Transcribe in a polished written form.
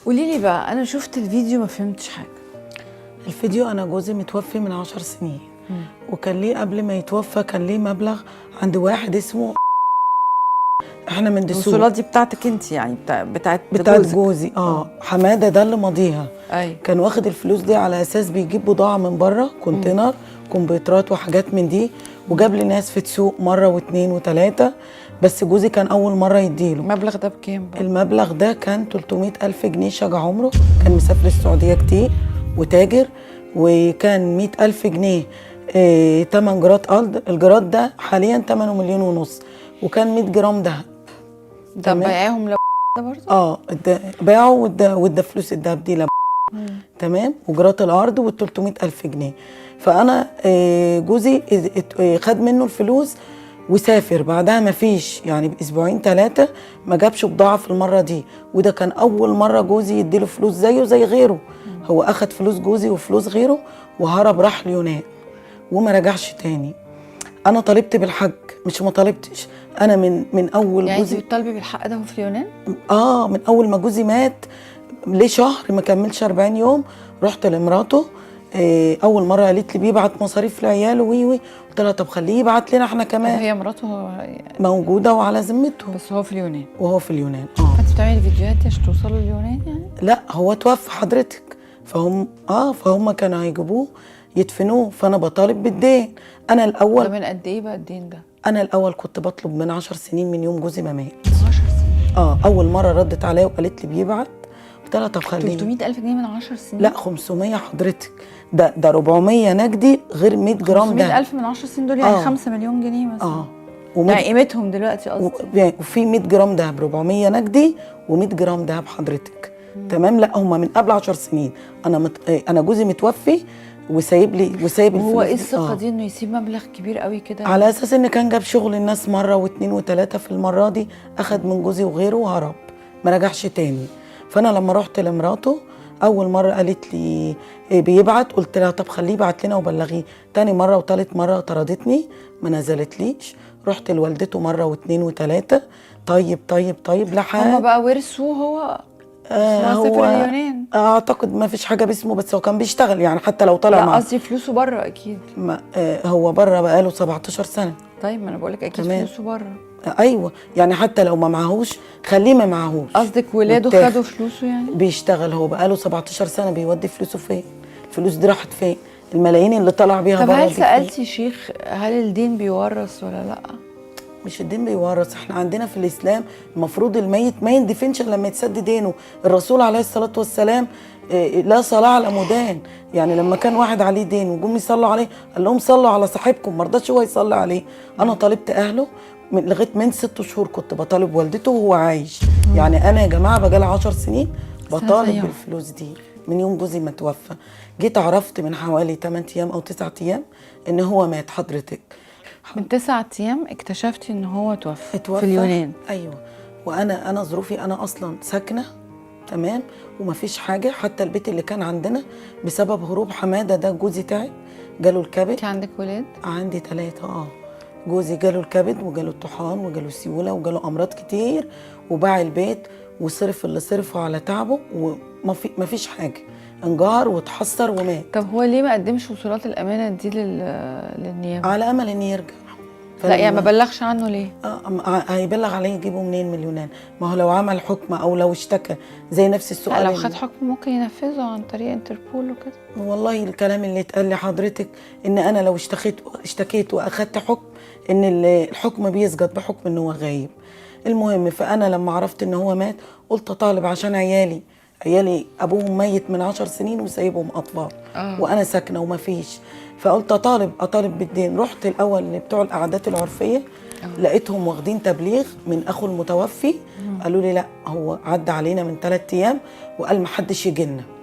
قولي لي بقى، انا شفت الفيديو ما فهمتش حاجة. الفيديو، انا جوزي متوفي من 10 سنين، وكان ليه قبل ما يتوفى كان ليه مبلغ عند واحد اسمه، احنا من دسوق. الوصولات دي بتاعتك انت يعني بتاعت بتاعت جوزك؟ جوزي، اه، حمادة ده اللي ماضيها. كان واخد الفلوس دي على اساس بيجيب بضاعة من بره، container كمبيوترات وحاجات من دي، وجاب لي ناس في تسوق مرة واثنين وثلاثه، بس جوزي كان اول مرة يديله. المبلغ ده بكام بقى؟ المبلغ ده كان 300 ألف جنيه. شجع عمره، كان مسافر السعودية كتير وتاجر، وكان 100 ألف جنيه تمن جراد أرض، الجراد ده حاليا تمنه 1.5 مليون، وكان 100 جرام دهب. طب تمام. بايعاهم لو ده برضه؟ اه، باعوا وادى فلوس الدهب دي لب. تمام، وجرات الارض وال 300 الف جنيه. فانا جوزي خد منه الفلوس وسافر، بعدها ما فيش يعني باسبوعين 3 ما جابش بضاعة في المرة دي، وده كان اول مرة جوزي يديله فلوس زيه زي غيره. هو اخد فلوس جوزي وفلوس غيره وهرب، راح اليونان وما رجعش تاني. انا طالبت بالحج، مش ما طالبتش، انا من اول يعني انت جوزي بتطالبي بالحق ده وهو في اليونان؟ اه، من اول ما جوزي مات ليه شهر ما كملش 40 يوم رحت لمراته. اول مرة قالت لي بيبعت مصاريف لعياله وي وي، قلت لها طب خليه يبعت لنا احنا طب كمان. هي مراته موجودة وعلى ذمته. بس هو في اليونان؟ وهو في اليونان، اه. فانت بتعملي فيديوهات دي عشان توصلوا اليونان يعني؟ لا، هو توفى حضرتك، فهم كانوا هيجيبوه يدفنوه، فانا بطالب بالدين انا ده الاول. من قد ايه بقى الدين ده؟ انا الاول كنت بطلب من 10 سنين، من يوم جوزي ما مات. 10 سنين؟ اه، اول مرة ردت عليا وقالت لي بيبعت، قلت لها طب خليه. 300 ألف جنيه من 10 سنين؟ لا، 500 حضرتك، ده 400 نجدي غير 100 جرام 500 ده. ألف من 10 سنين دول يعني 5 مليون جنيه مثلا. اه. يعني قيمتهم دلوقتي قصدي. وفي 100 جرام دهب، 400 نجدي و100 جرام دهب حضرتك. تمام، لا، هم من قبل 10 سنين. انا مت... آه، انا جوزي متوفي وسايب لي وسايب وهو ايه الفلوس دي. الثقة دي انه يسيب مبلغ كبير قوي كده؟ على اساس ان كان جاب شغل الناس مرة واثنين وثلاثه، في المرة دي اخد من جوزي وغيره وهرب، ما رجعش تاني. فانا لما رحت لمراته اول مرة قالت لي إيه بيبعت، قلت لها طب خليه يبعت لنا وبلغيه. تاني مرة وتالت مرة طردتني، ما نزلتليش. رحت لوالدته مرة واثنين وثلاثه، طيب طيب طيب، لحد هما بقى ورثوه هو؟ آه. هو سافر اليونان. اعتقد ما فيش حاجة باسمه، بس هو كان بيشتغل يعني حتى لو طلع لا، مع قصدي فلوسه بره اكيد. ما هو بره بقاله 17 سنه. طيب ما انا بقولك اكيد. تمام. فلوسه بره. ايوه، يعني حتى لو ما معهوش خليه ما معهوش. قصدك ولاده واتاخد. خدوا فلوسه يعني؟ بيشتغل هو بقاله 17 سنه، بيودي فلوسه فين؟ الفلوس دي راحت فين؟ الملايين اللي طلع بيها طب بره هل دي فين؟ سألتي شيخ هل الدين بيورث ولا لا؟ مش الدين بيورث، احنا عندنا في الاسلام المفروض الميت ما يندفنش الا لما يتسد دينه. الرسول عليه الصلاة والسلام لا صلاة على مدان، يعني لما كان واحد عليه دين وجم يصلوا عليه قال لهم صلوا على صاحبكم، ما رضاش هو يصلي عليه. انا طالبت اهله من لغاية من 6 شهور كنت بطالب والدته وهو عايش. يعني انا يا جماعة بقالي 10 سنين بطالب أيوة. بالفلوس دي من يوم جوزي ما توفى. جيت عرفت من حوالي 8 ايام او 9 ايام ان هو مات حضرتك. من 9 ايام اكتشفتي ان هو توفى؟ اتوفى في اليونان؟ ايوه، وانا ظروفي انا اصلا ساكنه، تمام، ومفيش حاجه، حتى البيت اللي كان عندنا بسبب هروب حمادة ده جوزي تعب، جاله الكبد. انت عندك ولاد؟ عندي 3، اه. جوزي جاله الكبد وجاله الطحال وجاله سيولة وجاله امراض كتير، وباع البيت وصرف اللي صرفه على تعبه، وما في ما فيش حاجه، انجهر واتحسر ومات. طب هو ليه ما قدمش وصولات الامانة دي للنيابه؟ على امل ان يرجع. لا، يعني ما بلغش عنه ليه؟ هيبلغ عليه يجيبه منين من اليونان؟ ما هو لو عمل حكم او لو اشتكى زي نفس السؤال. لا، لو خد حكم ممكن ينفذه عن طريق انتربول وكده. والله الكلام اللي اتقال لحضرتك ان انا لو اشتكيت واخدت حكم ان الحكم بيسقط بحكم ان هو غايب. المهم، فانا لما عرفت ان هو مات قلت اطالب عشان عيالي، عيالي ابوهم ميت من 10 سنين وسايبهم اطفال. وانا ساكنة وما فيش، فقلت اطالب بالدين. رحت الاول لبتوع القعدات العرفية، لقيتهم واخدين تبليغ من اخو المتوفي. قالوا لي لا، هو عدى علينا من 3 ايام وقال ما حدش يجي لنا.